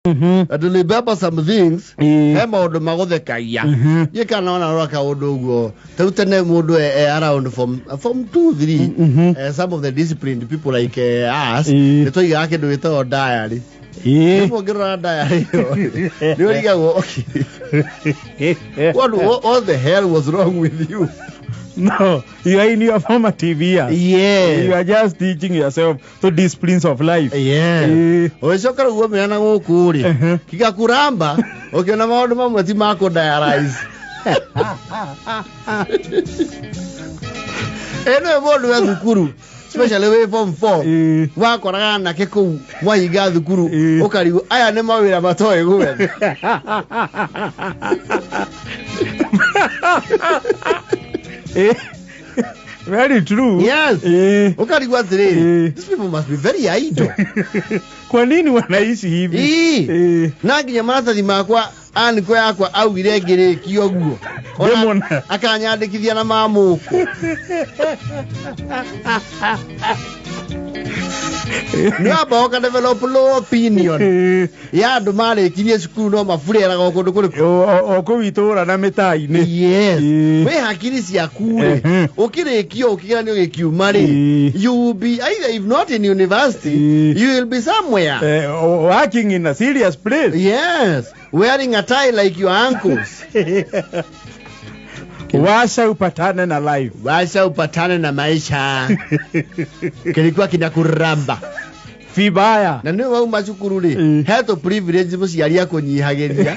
And remember some things. He maũndũ magũthekagia. Niĩ kana ona rora kaũndũ ũguo ta rĩu tene mũndũ around from 2 3, some of the disciplined people like us, nĩ twaigaga kĩndũ gĩtagwo diary. Rĩmwe ũngĩrora diary ĩyo nĩ ũrigagwo, okay, what the hell was wrong with you? No, you are in your formative years. You are just teaching yourself the disciplines of life. Ũgĩcoka rĩu womĩra na gũkũ rĩ, kigakuramba ũkĩona maũndũ mamwe ti ma kũ-diarise. Ĩ nĩwe mũndũ we thukuru, especially wĩ form 4, wakoraga anake kũu mwahinga thukuru, ũkarigwo aya nĩ mawĩra matoĩ gwetha. Very true. Ũkarigwo atĩrĩrĩ, these people must be very idle. Kwa nini wanaishi hivi? Na nginya maratathi makwa aniko yakwa augire ngĩrĩkia ũguo. Ona Ndĩmuona. akanyandĩkithia na mamũkũ nĩ wamba ũka develop low opinion ya andũ marĩkirie cukuru no mabureraga o kũndũ kũrĩkũ. O kũu itũũra na mĩtaa-inĩ. Wĩ hakiri ciaku rĩ, ũkĩrĩkio ũkĩgeranio gĩkiuma rĩ, you will be either, if not in university, you will be somewhere working in a serious place. Yes, wearing a tie like your uncles. Washa upatane na life. Washa upatane na maisha kilikuwa kinakuramba vibaya. Na nĩ wauma cukuru rĩ, he tũ privilege mũciari akũnyihagĩria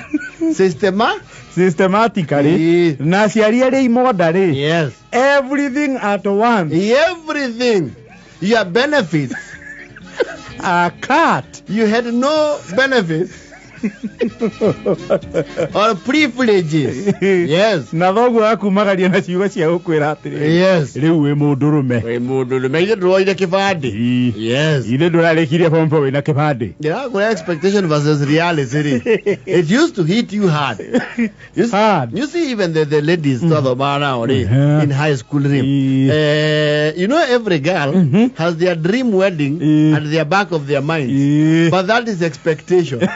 systema Systematically. Na aciari arĩa imonda rĩ, everything at once. Everything, your benefits are cut. You had no benefits or privileges, yes. Na thoguo akumagaria na ciugo cia gũkwĩra atĩrĩrĩ, rĩu wĩ mũndũrũme. Wĩ mũndũrũme, ithe ndũroire kĩbandĩ. Ithe ndũrarĩkirie form four wĩna kĩbandĩ. Ndĩrakwĩra, expectation versus reality rĩ, it used to hit you hard. You see, Hard. you see, even the ladies twathomaga nao rĩ, in high school rĩ, you know, every girl has their dream wedding at their back of their minds, but that is expectation.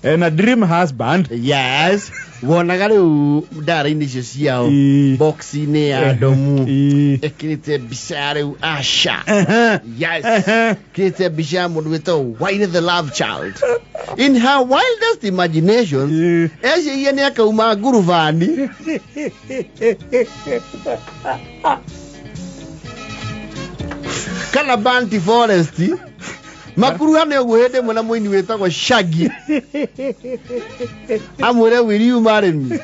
And a dream husband. Yes, wonaga rĩu ndara-inĩ icio ciao, box-inĩ ya ndomu, ĩkĩrĩte mbica ya rĩu Asha. Yes, kĩrĩte mbica ya mũndũ wĩtagwo Wine the Love Child. In her wildest imaginations, eciria nĩ akauma ngurubani kana Banti Forest makuruhane ũguo hĩndĩ ĩmwe na mũini wĩtagwo Shaggy, amwĩre, "Will you marry me?"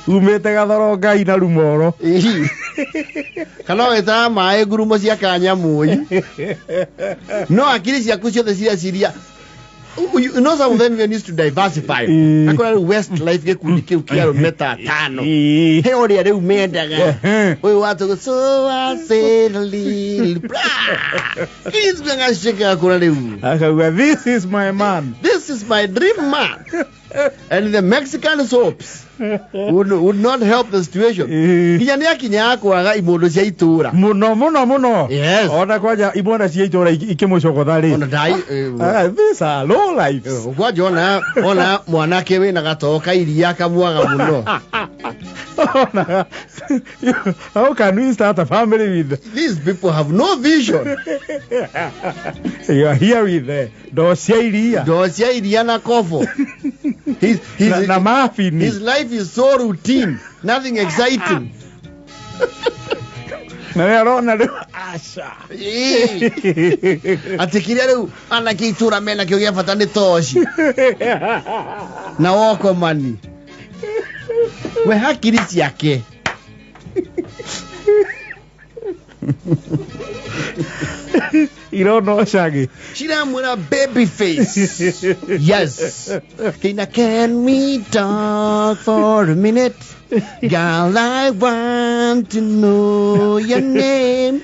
Umĩte gathoro ngai na rumoro. Ĩhi. Kana wĩtaga maĩ ngurumo cia kanyamũi, no akiri ciaku ciothe cireciria. You know, some of them even used to diversify. Akora rĩu Westlife, gĩkundi kĩu kĩa arũme ta atano, he ũrĩa rĩu mendaga, ũyũ watũgũ, so I said a little blah. Ngacika rĩu. Akauga, "This is my man." This is my dream man, and the Mexican soaps would not help the situation. Nginya nĩ akinyaga kwaga imũndũ cia itũra. Mũno mũno mũno. Ona kwanja imwana cia itũra ikĩmũcogotha rĩ, Ona ndai "Ah, these are low lives." Kwanja ona mwanake wĩna gatoo ka iria kamwaga mũno. Ona, how can we start a family with These people have no vision. You are here with the ndoo cia iria. Ndoo cia iria na kobo. His, na mafini. His life is so routine, nothing exciting. Na nĩ arona rĩu aca. Atĩ kĩrĩa rĩu anake itũra menakĩo gĩa bata nĩ toci na wokomani, we hakiri ciake Irona ũcagi. Ciramwĩra baby face. Yes, Kina, can we talk for a minute? Girl, I want to know your name.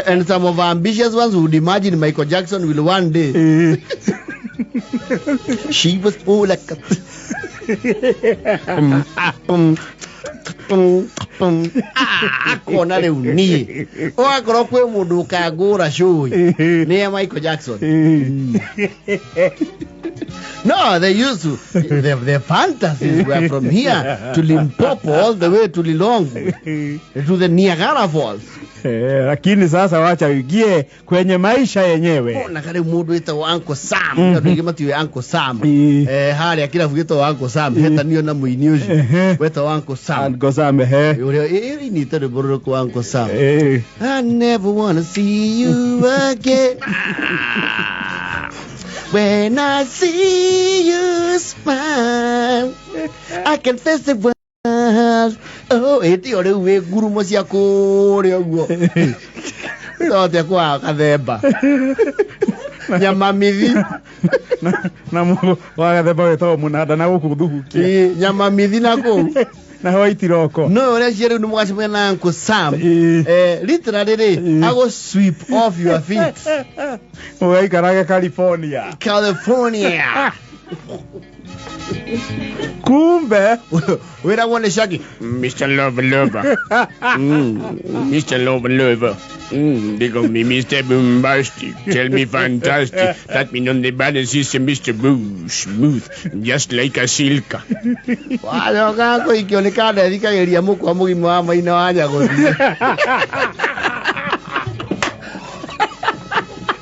And some of our ambitious ones would imagine Michael Jackson will one day. She was more like a. Pum. Ah, akona rĩu niĩ ũgakorwo kwĩ mũndũ ũkangũra cũi nĩ ya Michael Jackson. No, they used to the fantasies were from here to Limpopo all the way to Lilongwe to the Niagara Falls. Eh, lakini sasa wacha uingie kwenye maisha yenyewe. Na rĩu mũndũ wĩtagwo Uncle Sam, andũ aingĩ matiũĩ Uncle Sam. Eh, harĩa kĩrabu gĩtagwo Uncle Sam, hetanio na mũini ũcio wetagwo Uncle Sam. Uncle Sam, ehe. Ũrĩa ĩinĩte rwĩmbo rũrĩkũ Uncle Sam? I never wanna see you again. When I see you smile, I can face the world. Oh, ĩtĩ ĩyo rĩu wĩ ngurumo cia kũrĩa ũguo. Tote kwa kathemba. Nyama mithi. Na wa gathemba wĩtagwo mũnanda na gũkũ thuhukia. Ĩ, nyama mithi na kũu. Na hwaiti roko. No ũrĩa cia rĩu nĩ mũgacemania na Uncle Sam. Eh, literally rĩ, agũ sweep off your feet. Ũgaikarage California. California. Kumbe wĩragwo nĩ Shaggy. Mr. Lover Lover. Mr. Lover Lover. They call me Mr. Bombastic. Tell me fantastic. That mean on the balance system, Mr. Boo. Smooth. Just like a silka. Wacoka kũikio nĩ kanda ĩthikagĩria mũkwa mũgima wa maina wa nyagũthiĩ.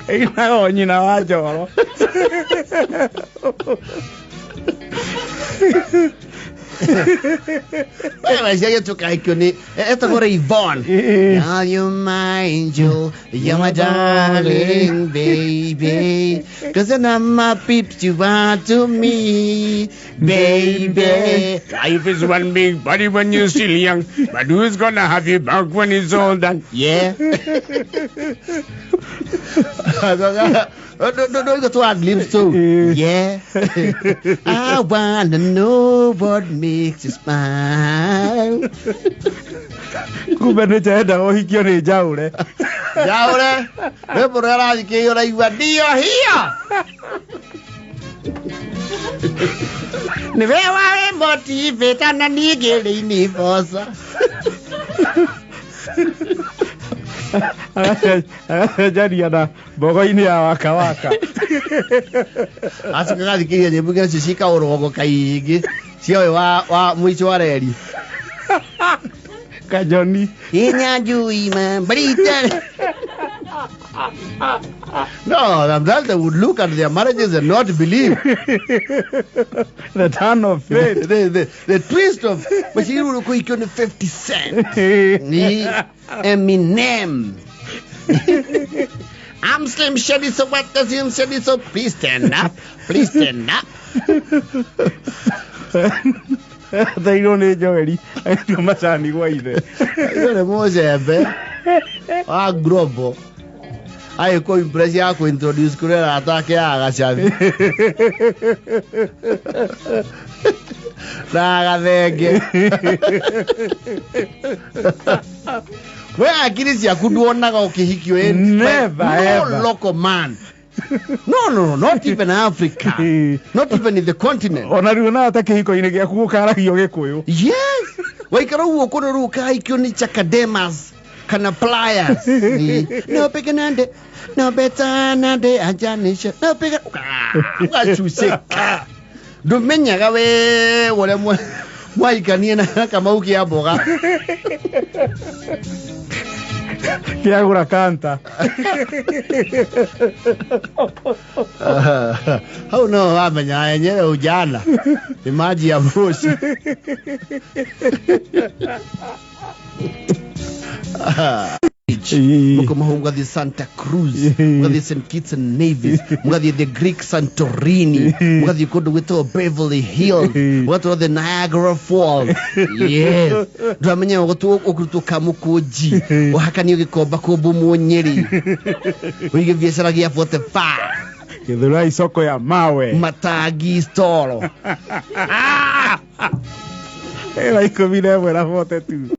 Ĩinagwo nyina wa njoro. Meciria tũkaikio nĩ etagwo Rayvon. Are you my angel? You're my darling baby. 'Cause I'm my peeps, you are to me, baby. Life is one big party when you're still young, but who's gonna have you back when it's all done? Yeah. Don't go to ad libs too. Yeah. I wanna know what makes you smile. Kumbe nĩ njendaga ũhikio nĩ njaũre. Njaũre. Rwĩmbo rũrĩa ũrathikĩrĩria ũraigua ndio hiyo. Nĩwe warĩ motivator na niĩ ngĩrĩ boca. Agacenjania na mbogo-inĩ ya waka waka. Acoka agathikĩrĩria nyĩmbo ingĩ nacio cikaũrũgongo kaingĩ cia ũyũ wa mũico wa reri. Kajoni. Inyanjui mambrita. No, sometimes they would look at their marriages and not believe. The turn of fate. The twist of Bashiru kuikio ni 50 Cent. Ni Eminem. I'm Slim Shady, so what does Slim Shady? So please stand up. Please stand up. Theirwo nĩ Joeli agĩtua macani gwa ithe. Ũyũ nĩ mũcembe wa global agĩkũ impress ya kũ introduce kũrĩ arata ake a gacathi na gathenge. We akiri ciaku nduonaga ũkĩhikio Never, no ever. Local man. No, not even Africa, not even in the continent. Ona rĩu na ta kĩhiko-inĩ gĩaku gũkaragio gĩkũyũ. Yes, waikara ũguo kũndũ rĩu ũkahikio nĩ chakademas kana pliers. No piganande no betanande ajanisha no piga ũgacucĩka ndũmenyaga we ũrĩa mwaikanie na kamau kĩa mboga. Kĩagũra kanta. Hau no wamenya enyewe ujana ni maji ya moshi. Mukomaho mugathiĩ Santa Cruz, mugathiĩ St Kitts and Nevis, mugathiĩ the Greek Santorini, mugathiĩ kũndũ gwĩtagwo Beverly Hills, mugatwarwo the Niagara Falls. Yes, ndũramenya ũkũrutwo kamũkũnji ũhakanio gĩkomba kũmbũmwo Nyĩrĩ ũige biacara gĩa 45. Gĩthũrai soko ya mawe. Matangi storo. Ĩra 11 na 42.